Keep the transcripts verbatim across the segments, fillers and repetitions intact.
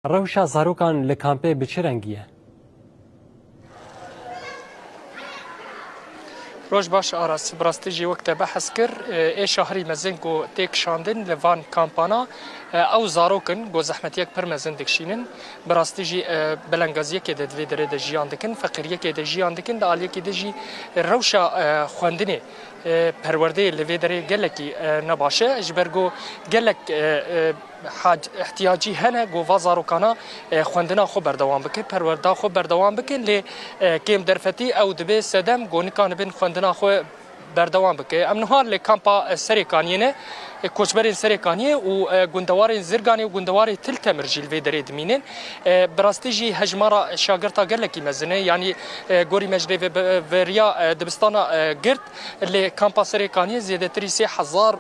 Rewşa zarokan li kampê bi çi rengî ye? Roj baş Aras, bi rastî jî wek te behs kir, e, ê şahrî mezin ku tê kişandin li van kampana, e, ew zarok in ku zehmetiyek pir mezin dikişînin. Bi rastî jî, e, belengaziyekê de di vê derê de jiyan dikin, feqîriyekê de jiyan dikin, di aliyekê de jî rewşa, e, xwendinê, e, perwerdeyê li vê derê gelekî, e, ne baş e. Ji ber ku gelek, e, e, hac-, ihtiyacî hene ku va zarokana, e, xwendina xwe berdewam bike, perwerda xwe berdewam bike, lê, e, kêm derfetî ew dibe sedem ku nikanibin xwendina xwe berdewam bike. Em niha li kampa, e, Serêkaniyê ne, e, koçberên Serêkaniyê û, e, gundewarên Zirganê û gundewarê Til Temir jî li vê derê dimînin. E, bi rastî jî hejmara şagirta gelekî mezin e, yanî, e, gorî me ji rêveberiya, e, dibistana, e, girt, li kampa Serêkaniyê zêdetirî sê hezar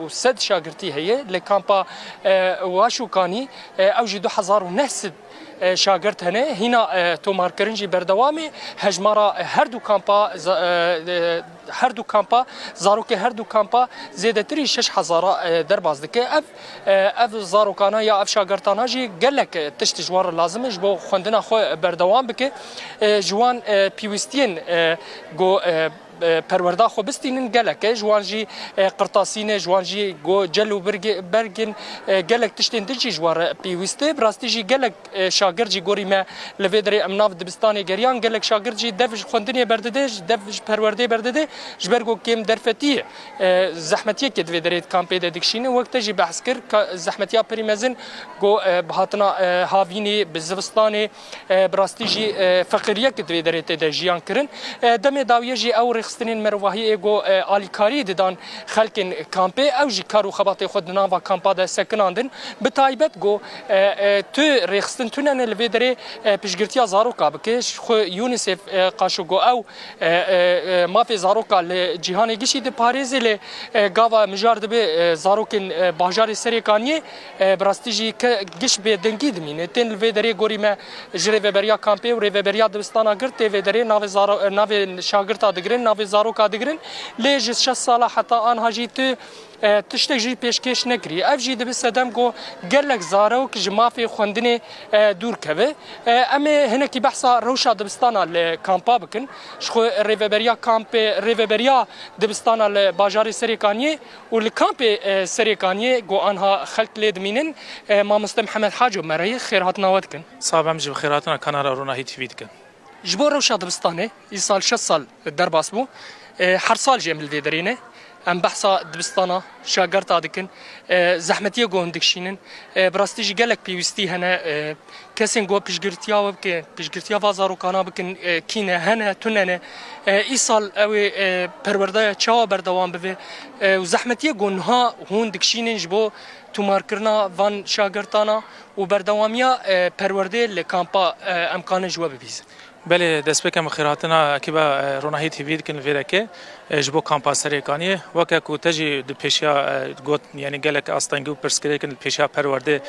û sed şagirtî heye. Li kampa, e, Waşûkanî, e, ew jî du hezar û neh sed, e, şagirt hene. Hîna, e, tomarkirin jî berdewam e. Hejmara her du kampa za-, e, e, her du kampa, zarokê her du kampa zêdetirî şeş hezara, e, derbas dike. Ev, e, ev zarokana ya ev şagirtana jî gelek, e, tişt ji wan re lazim e, ji bo xwendina xwe berdewam bike. E, ji wan, e, pêwîstiyên, e, ku, e, e, perwerda xwe bistînin gelek e. Ji wan jî, e, qirtasî ne, ji wan jî ku cel û birgi-, bergin, e, gelek tiştên din jî ji wan re pêwîst e. Bi rastî jî gelek, e, şagird jî gorî me li vê derê em nav dibistanê geriyan. Gelek şagird jî dev ji xwendinê berdide, ji dev ji perwerdê berdide. Ji ber ku kêm derfetiyê, e, zehmetiyekê di vê derê di kampê de dikişîne. Wek te jî behs kir, ka-, zehmetiya pirî mezin ku, e, bi hatina, e, havînê, bi zivistanê, e, bi rastî jî, e, feqîriyek di vê derê tê de jiyan kirin. E, demê dawiye jî ew rêxistinên merivahiyê ku, e, alîkarî didan xelkên kampê, ew jî kar û xebatê xwe di nava kampa de sekinandin. Bi taybet ku, e, e, tu rêxistin tune ne li vê derê, e, piştgirtiya zaroka bike. Ji xwe UNICEF, e, qaşo ku ew, e, e, e, mafê zaroka li cîhanê gişî diparêze lê, e, gava mijar dibe, e, zarokên, e, bajarê Serêkaniyê, e, bi rastî jî ke-, giş bêdengî dimîne. Tên li vê derê gorî me ji rêveberiya kampê û rêveberiya dibistana girt tê vê derê navê zaro-, navê şagirta digirin, navê zaroka digirin. Lê ji şeş sala heta anha jî tu, e, tiştek jî pêşkêş nekirî. Ev jî dibe sedem ku gelek zarok ji mafê xwendinê, e, dûr keve. E, em ê hinekî behsa rewşa dibistana li kampa bikin. Ji xwe rêveberiya kampê, rêveberiya dibistana li bajarê Serêkaniyê û li kampê, e, Serêkaniyê ku anha xelk lê dimînin, e, mamoste Mihemed Haco me re yê xêrhatina we dikin. Sax be, em jî bi xêrhatina kanala Ronahî T V dikin. Ji bo rewşa dibistanê, îsal şeş sal derbas bû. E, her sal jî em li vê derê ne. Em behsa dibistana, şagerta dikin. E, zehmetiyê ku hûn dikişînin. E, bi rastî jî gelek pêwîstî hene. E, kesên ku piştgirtiya we bikin, piştgirtiya va zarokana bikin, e, kî ne, hene, tune ne. E, îsal ew ê, e, perwerdeya çawa berdewam bibe? E, û zehmetiyê ku niha hûn dikişînin ji bo tomarkirina van şagertana û berdewamiya, e, perwerdê li kampa, e, em kanin ji we bibîzin. Belê, destpêkê em bi xêrhatina ekiba, e, Ronahî T V dikin li vê derê, e, ji bo kampa Serêkaniyê. Weke ku te jî di pêşiya, e, got, yanî gelek astengî û pirsgirêk in di pêşiya perwerdê,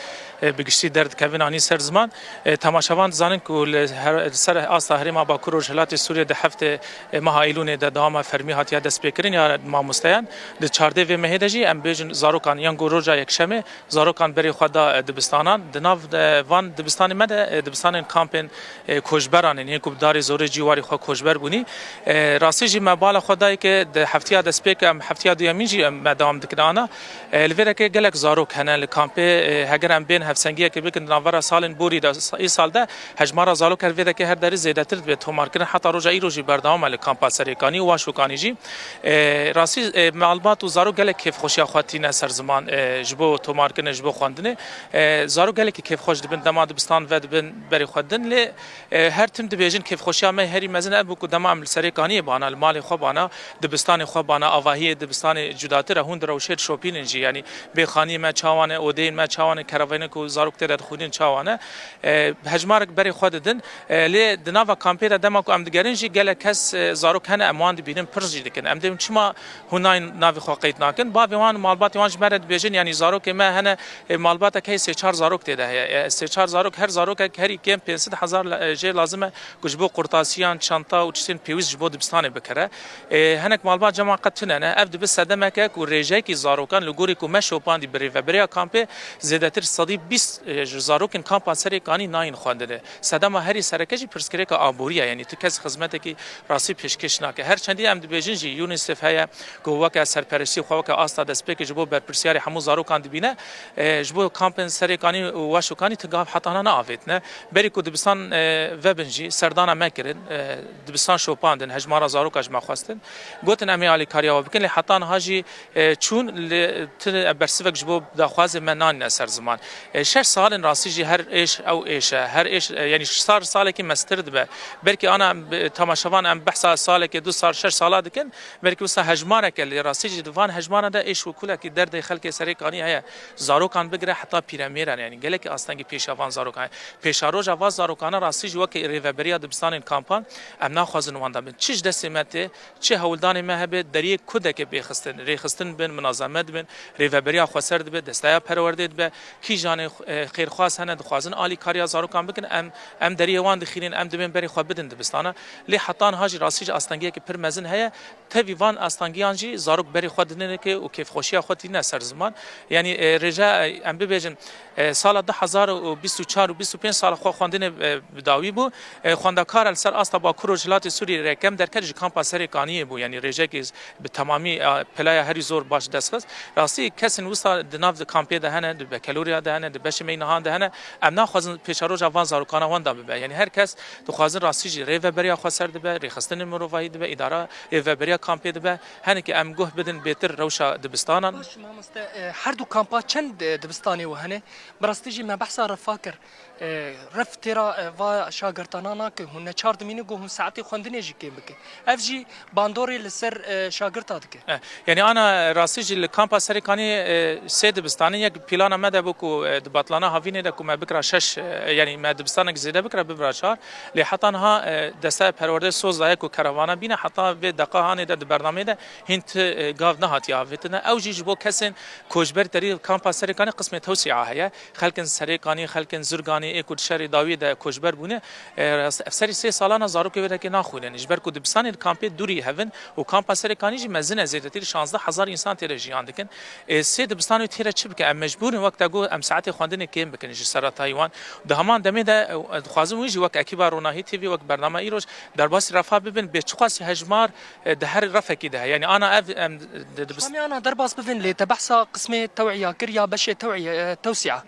e, bi giştî derdikevin anî ser ziman. E, temaşevan dizanin ku li her, li ser asta herêma Bakur Rojhilatê Sûriyê di heftê, e, meha Eylûnê de dewama fermî hatiye destpêkirin ya mamosteyan. Di çardê vê mehê de jî em bêjin zarokan yan ku roja yekşemê zarokan berê xwe da, e, dibistanan. Di nav, e, van dibistanê me de, e, dibistanên kampên, e, koçberan in, yên ku bi darê zorê cîwarê xwe koçber bûnî. E, rastî jî me bala xwe dayê ke di heftiya destpêk em heftiya duyemîn jî em, me dewam dikin ana. E, li vê derê gelek zarok hene li kampê, e, heger em bên hevsengiyekê bikin di navbera salên borî de, îsal de hejmara zarok her vê derê her derî zêdetir dibe tomarkirin. Heta roja îro jî berdewam e li kampa Serêkanî û Waşûkanî jî. E, rastî, e, malbat û zarok gelek kêfxweşiya xwe tîne ser ziman, e, ji bo tomarkirinê, ji bo xwendinê. E, zarok gelekî kêfxweş dibin, dema dibistan vedibin berê xwe din. Lê, e, her tim dibêjin kêfxweşiya me herî mezin ev bû ku dema em li Serêkaniyê bana, li malê xwe bana, dibistanê xwe bana, avahiyê dibistanê cudatir e. Hûn direwşê dişopînin jî, yanî bêxaniyê me çawa ne, odeyên me çawa ne, keravayên ku zarok tê de dixwînin çawa ne. E, hejmarek berê xwe didin. E, lê di nava kampê de dema ku em digerin jî gelek kes, e, zarok hene, em wan dibînin, pirs jî dikin. Em dibên çima hûn nayên navê xwe qeyd nakin? Bavê wan û malbatê wan ji me re dibêjin, yanî zarokê me hene, e, malbatek heye sê çar zarok tê de heye. E, sê çar zarok, her zarokek herî kêm pênc sed hezar la-, e, jê lazim e ku ji bo qurtasiyan, çanta û tiştên pêwîst ji bo dibistanê bikire. E, hinek malbat cema qet tune ne. Ev dibe sedemeke ku rêjeyekî zarokan li gorî ku me şopandî bi rêveberiya kampê zêdetir sedî bîst, e, ji zarokên kampa Serê Kanî nayên xwendinê. Sedema herî sereke jî pirsgirêka aborî ye, yanî tu kes xizmetekî rastî pêşkêş nake. Her çendî em dibêjin jî UNICEF heye ku weke serpereştî xwe weke asta destpêkê ji bo berpirsiyarê hemû zarokan dibîne. E, ji bo kampên Serê Kanî û Weşo Kanî ti gav hetana neavêtine. Berî ku dibistan, e, vebin jî serdana me kirin, e, dibistan şopandin, hejmara zaroka ji me xwestin. Gotin em ê alîkariya we bikin, lê heta niha jî, e, çûn, lê ti bersivek ji bo daxwazê me nanîne ser ziman. E, şeş sal in rastî jî her êş ew êş e, her êş, e, yanî sal salekî mestir dibe. Belkî ana em bi, temaşevan em behsa salekê, du sal, şeş sala dikin, belkî wisa hejmareke, lê rastî jî di van hejmaran de êş û kulekî derdê xelkê Serê Kanî heye. Zarokan bigire heta pîremêran, yanî gelekî astengî pêşiya van zarokan. Pêşaroja van zarokana rastî jî weke rêveberiya dibistanên kampan em naxwazin wan de bin. Çi ji destê me tê, çi hewldanê me hebe, deriyê kudeke bê xistin, rêxistin bin, munazemet bin, rêveberiya xweser dibe, desteya perwerdê dibe, kîjanê, e, xêrxwaz hene dixwazin alîkariya zarokan bikin, em, em deriyê wan dixînin, em dibên berê xwe bidin dibistana. Lê heta niha jî rastî jî astengiyeke pir mezin heye. Tevî van astangiyan jî zarok berê xwe didinê û kêfxweşiya xwe tîne ser ziman. Yanî, e, rêje, e, em bibêjin, e, sala du hezar û bîst û çar û bîst û pênc sala xwe xwendinê, e, bi dawî bû. E, xwendekar li ser asta Bakur û Rojhilatê Sûriyê rekem derket ji kampa Serê Kaniyê bû. Yanî rêjekê bi temamî, e, pelaya herî zor baş dest xist. Rastî kesên wisa di nav kampê de hene, di bekeloriya de hene, di beşê meynahan de hene. Em naxwazin pêşeroja van zarokana wan de bibe. Yanî her kes dixwazin rastî jî rêveberiya xweser dibe, rêxistinên mirovahî dibe, îdara rêveberiya kampê dibe. Henekî em guh bidin bêtir rewşa dibistanan. Baş, mamoste, e, her du kampa çend, e, dibistanê we hene? Bi rastî jî me behsa refa kir. E, ref têra, e, va şagirtana nake. Hûn neçar dimînin ku hûn saetê xwendinê jî kêm bike. Ev jî bandorê li ser, e, şagirta dike. E, yanî ana rastî jî li kampa Serê Kanî, e, sê dibistan in. Yek plana me de bû ku, e, di batlana havînê de ku me bikira şeş, e, yanî me dibistanek zêde bikira bibira çar. Lê heta niha, e, desteya perwerdê soz daye ku keravana bîne, heta vê deqa hanê de di bernameyê de hîn ti, e, gav nehatiye avêtine. Ew jî ji bo kesên koçber derî kampa Serê Kanî qismê tewsîa heye. Xelkên Serê Kanî, xelkên Zurganî ê ku di şerê dawiyê de koçber bûne, e, ev serî sê salana zarokê wê dekê naxwînin. Ji ber ku dibistanên kampê dûrî hev in û kampa Serê Kanî jî mezin e, zêdetir şazdeh hezar însan tê de jiyan dikin. E, sê dibistanê tê de çi bike? Em mecbûr in wek te got em saetê xwendinê kêm bikin ji seretayî wan. Di heman demê de, e, dixwazim wî jî wek ekîba Ronahî T V, wek bernama îroj derbasî refa bibin, bê çiqas hejmar, e, di her refekî de heye. Yanî ana ev em di, di, Ji xwe me ana derbas bibin, lê te behsa qismê tewîya kir ya beşê tewîye, e, tewsîa.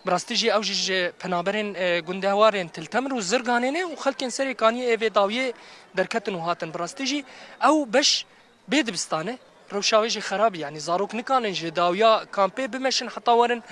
Bi rastî jî ew jî ji penaberên, e, gundewarên Til Temir û Zirganê ne û xelkên Serê Kaniyê ê vê dawiyê derketin û hatin. Bi rastî jî ew beş bê dibistan e. Rewşa wê jî xerab e. Yanî zarok nikanin ji dawiya kampê bimeşin heta werin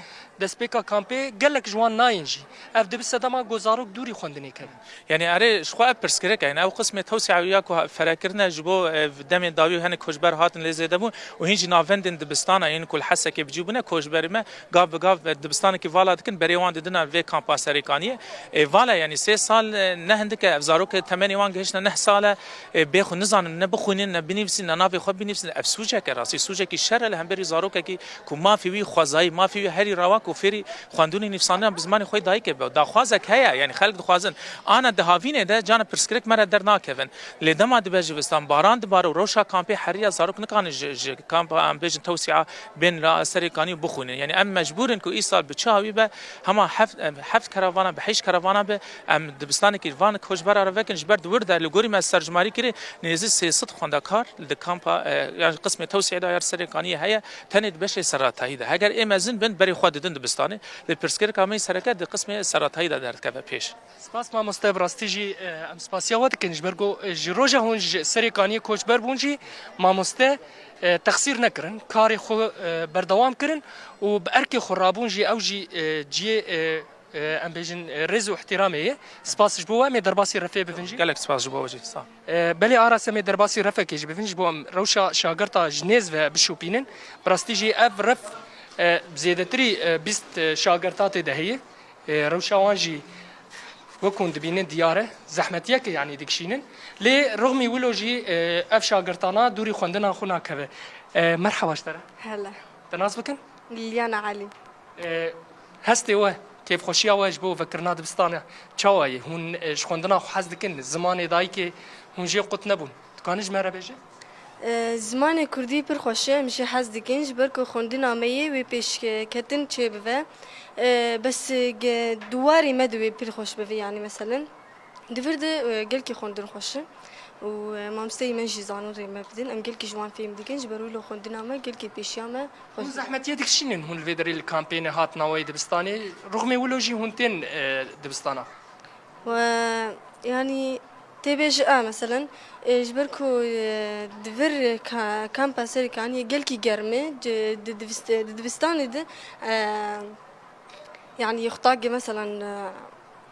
destpêka kampê. Gelek ji wan nayên jî. Ev dibe sedema ku zarok dûrî xwendinê kevin. Yanî erê, ji xwe ev pirsgirêk e. Yanî ew qismê tewsîa ya ku fere kirine ji bo, e, demên dawî hinek koçber hatin lê zêde bûn û hîn jî navendên dibistana yên ku li Hesekê bi cî bûne koçberî me gav bi gav, e, dibistanekî vala dikin, berê wan didine vê kampa Serê Kaniyê. Ê, vala, yanî sê sal, e, ne hindik e, ev zarok e, temenê wan gihiştine neh sal e, e, bê xwe nizanin ne bixwînin, ne binivîsin, ne navê xwe binivîsin. Ev sûcek e, rastî sûcekî şer e li hemberî zarokekî ku mafê wî xwezayî, mafê wî herî rewa ku fêrî xwendinê nivîsandina bi zimanê xwe yê dayikê be. Daxwazek heye, yanî xelk dixwazin. Ana di havînê de cana pirsgirêk me re dernakevin. Lê dema dibe zivistan, baran dibare û rewşa kampê heriya zarok nikarin ji, ji kampa, em bêjin tewsîa, bên li Serê Kanî û bixwînin. Yanî em mecbûr in ku îsal bi çi hawî be, hema heft, em, heft keravana be, heşt keravana be, em dibistanekî van koçbera re vekin, ji ber di wir de li gorî me serjimarî kirê nêzî sê sed xwendekar li di kampa, e, yan qismê tewsîyê de ya Serê Kaniyê heye, tenê di beşê seretayî de. Heger ê mezin bin, berê xwe didin dibistanê. Lê pirsgirêka me yê sereke di qismê seretayî de derdikeve pêş. Spas mamoste, bi rastî jî, e, em spasiya we dikin, ji ber ku, e, ji roja hûn ji Serê Kaniyê koçber bûn jî mamoste, e, texsîr nekirin, karê xwe, e, berdewam kirin û bi erkê xwe rabûn jî ew jî, e, ciyê, e, e, em bêjin, e, rêz û ihtiramê ye. Spas ji bo we, em ê derbasî refê bibin jî. Gelek spas ji bo we jî. Sağ ol. E, belê Aras, em ê derbasî refekê jî bibin, ji bo em rewşa şagirta ji nêz ve bişopînin. Bi rastî jî ev ref, e, zêdetirî, e, bîst, e, şagirta tê de heye. E, rewşa wan jî wek hûn dibînin diyar e, zehmetiyeke yanî dikişînin. Lê rixmî wilo jî, e, ev şagirtana dûrî xwendina xwe nakeve. E, merheba ji te re. Hele. Te nas bikin? Liliana Elî. E, hestê we Kêfxweşiya we ji bo vekirina dibistana çawa ye? Hûn, e, ji xwendina xwe hez dikin? Zimanê dayikê hûn jê qut nebûn. Dikanin ji me re bêjin? E, zimanê kurdî pir xweş e, em jê hez dikin, ji ber ku xwendina me yê wê pêşketin çêbibe. E, bes, e, ge-, di warê me de wê pir xweş bibe, yanî meselen. Di vir de, e, gelkî xwendin xweş e û, e, mamosteyê me jî zanin rê me bidin. Em gelkî ji wan fêm dikin, ji ber wilo xwendina me gelkî pêşiya me xweş. Hûn zehmetiyê dikişînin, hûn li vê derê li kampê ne, hatina we yê dibistanê. Rixmê wilo jî hûn tên, e, dibistana. We, yanî, tê bê ji a, meselen, e, ji ber ku, e, di vir ka-, kampa Serêkaniyê gelkî germ e, di, di divist-, di dibistanê de, e, yanî, yê xwe tagê, meselen, e,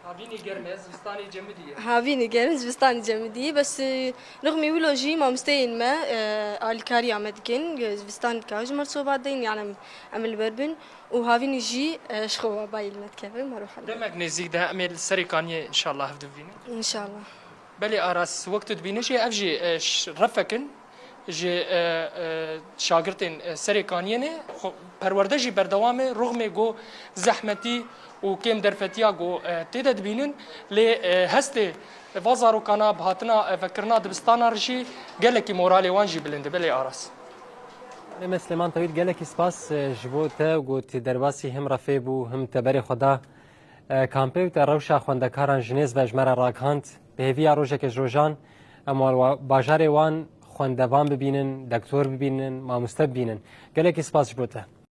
Havînî germ e, zivistanê cemidî ye. Havînî germ, zivistanê cemidî ye. Bes, e, rixmî wilo jî mamosteyên me, e, alîkariya me dikin, e, zivistanê dikare ji me re sohbet deyin, yanî em, em li ber bin. Û havînî jî, e, ji xwe bayî li me dikeve, me ruh helde. Demek nêzîk de em ê li Serêkaniyê înşallah hev bibînin. Înşallah. Belê Aras, wek tu dibînî jî ev jî, e, ş-, refek in ji, e, e, şagirtên, e, Serêkaniyê ne. Xwe-, perwerde jî berdewam e. Rixmê ku zehmetî û kêm derfetiya ku, e, tê de dibînin, lê, e, hestê va zarokana bi hatina, e, vekirina dibistana re jî gelekî moralê wan jî bilind e. Belê Aras. Lê me Silêman Tewîd, gelekî spas, e, ji bo te ku tu derbasî him refê bû, him te berê xwe da, e, kampê û te rewşa xwendekaran ji nêz ve ji me re ragihand. Bi hêviya rojekê ji rojan em wa-, bajarê wan xwendevan bibînin, dektor bibînin, mamoste bibînin. Gelekî spas ji bo te.